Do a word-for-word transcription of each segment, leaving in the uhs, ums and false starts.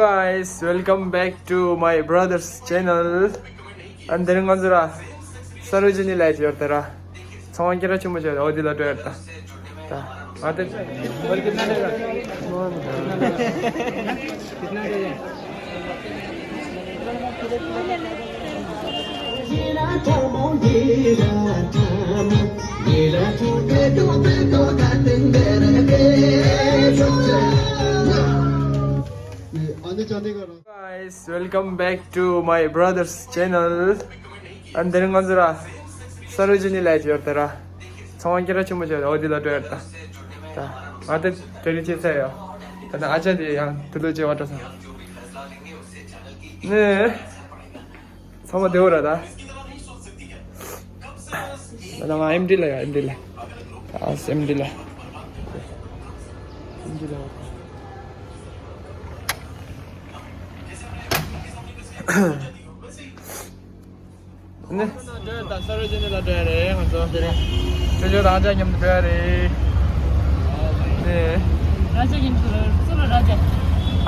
Guys, welcome back to my brother's channel. ཨ་འདིར་ང་ཚོ་ར་སར་བ་ཇི་ནི་ལའི་ཡོད་དེ་ར། ཚོང་ཁྱེད་ར་ཆུ་མོ་ཆེ་འོ་དེ་ལ་འགྲོ་ཡོད་ད། ད་ང་དེ། Guys, welcome back to my brother's channel. ཨ་འདིར་ང་ཚོ་ར་སར་བ་ཇི་ནི་ལའི་ཡོད་དེ་ར། ཚོང་ཁྱེད་ར་ཆུ་མོ་ཆེ་འོ་དེ་ལ་འགྲོ་ཡོད་ད། ད་ང་དེ་དེ་རིང་ཆེ་ཚད་ཡོད། ད་ནི་ཨ་ཅག་དེ་ཡང་དུ་ལོ་ཆེ་བ་འགྲོ་སོང་། ནི། ཚང་མ་བདེ་བོ་ར་ད། ད་ང་ཨེམ་ཌི་ལ་ཡ་ཨེམ་ཌི་ལ། ཨ་ཨེམ་ཌི་ལ། ཨེམ་ཌི་ལ། ནི། ད་སར་བ་ཇི་ནི་ལ་འགྲོ་ཡ་རེད་ང་ཚོ། ཅོ་ཅོ་དང་ཨ་ཅག་མཉམ་དུ་འགྲོ་ཡ་རེད། ནི། ར་ཅག་མཉམ་དུ་སུ་ལ་ར་ཅག་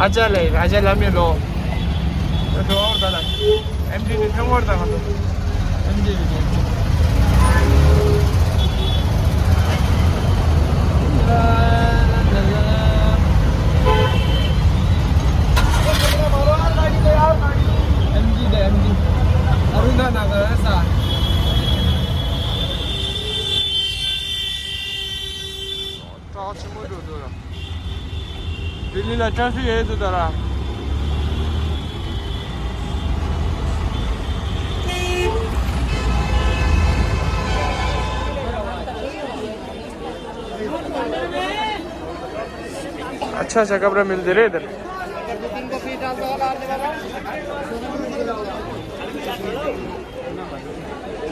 ཨ་ཅག་ལ་ར་ཅག་ལ་མི་ལོ། ཅོ་ཅོ་འོར་ད་ལ། ཨེམ་ཌི་ནི་ཐེངས་འོར་ད་ང་ཚོ། ཨེམ་ཌི་རེད། ཨེམ་ཌི་དེ་ཨེམ་ཌི། ཨ་རུ་ན་ན་ག་ར་ས། སྟག་ཆེན་པོ་འགྲོ་འདུག་ར། ལྡི་ལི་ལ་ཊ་ཕིག་ཡོད་འདུག་ད་ར། अच्छा अच्छा, कपड़ा मिल दे रहे इधर।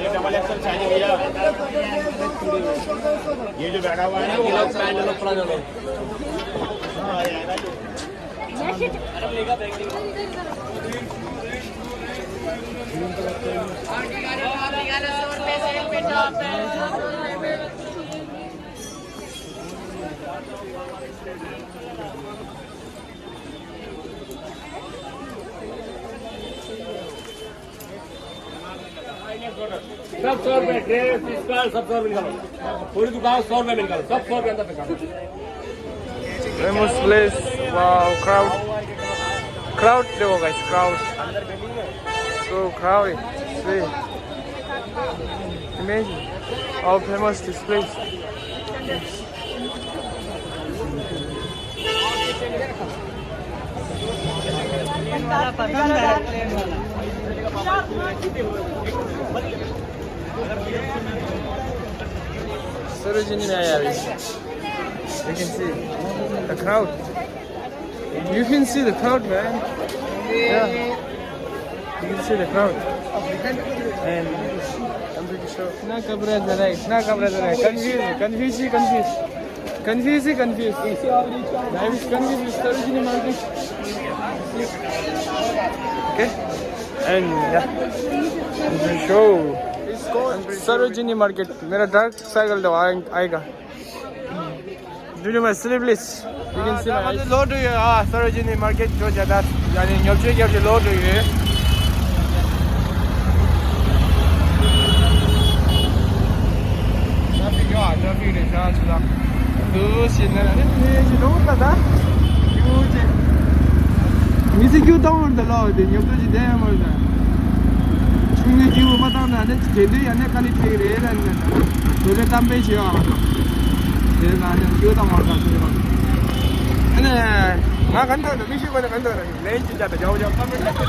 ये डबल एक्सएल चाहिए भैया। ये जो बैठा हुआ है ना, ये लोग पैंट लोग फुला दो। सब सौ रुपए, ड्रेस, स्कर्ट, सब सौ रुपए निकालो। पूरी दुकान सौ रुपए में निकालो, सब सौ रुपए अंदर पैसा। Famous place, wow, crowd. Crowd देखो guys, crowd. So crowded. See. Imagine how famous this place. Sarojini Nayar. You can see the crowd. You can see the crowd, man. Yeah. You can see the crowd. And I'm pretty sure. ना घबरा जरा, ना घबरा जरा. Confuse, confuse he confuse. Confuse he confuse. I was confused with Sarojini Market. Okay. And yeah. I'm pretty sure. Sarojini Market. मेरा dark cycle तो आए-, आएगा. Do you know my sleeveless? You can see my eyes. ལོག་འགྲོ་ཡོད་ཨ། Sarojini Market འགྲོ་བྱ་ད། ཡ་ནི་ཉོ་ཆ་རྒྱབ་ཀྱི་ལོག་འགྲོ་ཡོད། Traffic ཡོད་ཨ། Traffic རེད་ཤག་ཆུ་ལ། འདུག་ཞེས་ན་ནི་ཕེ་ཞིག་འགྲོ་གི་ད། ཡུ་ཅེ། མི་ཚེ་རྒྱུ་གཏོང་བར་ད་ལོག་དེ་ཉོ་ཆ་ཅི་དེ་མོ་ད། ཆུང་ངུའི་སྐྱེས་བུ་མ་བཏང་ན་ནི་དེ་དུས་ཡང་ནི་དཀའ་ལས་འཕྲད་ཀྱི་རེད་ལ་ནི། བོད་པའི་གཏམ་དཔེ་བྱེད་ཨ་མ་གཏོགས། དེ་ན་ནི་སྐྱེས་བུ་དང་མ་བཏང་ཟེར་བ། ཨ་ནི། ང་ག་འདྲ་ན་མི་ཤེས་པ་ནི་ག་འདྲ་ན་ལན་ཅི་བྱ་ད་ཡག་ཡག་གཏམ་དཔེ་བྱེད་ཀྱི་ལ།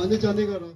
ཨ་ནི་ཅང་ནི་ག་རང་།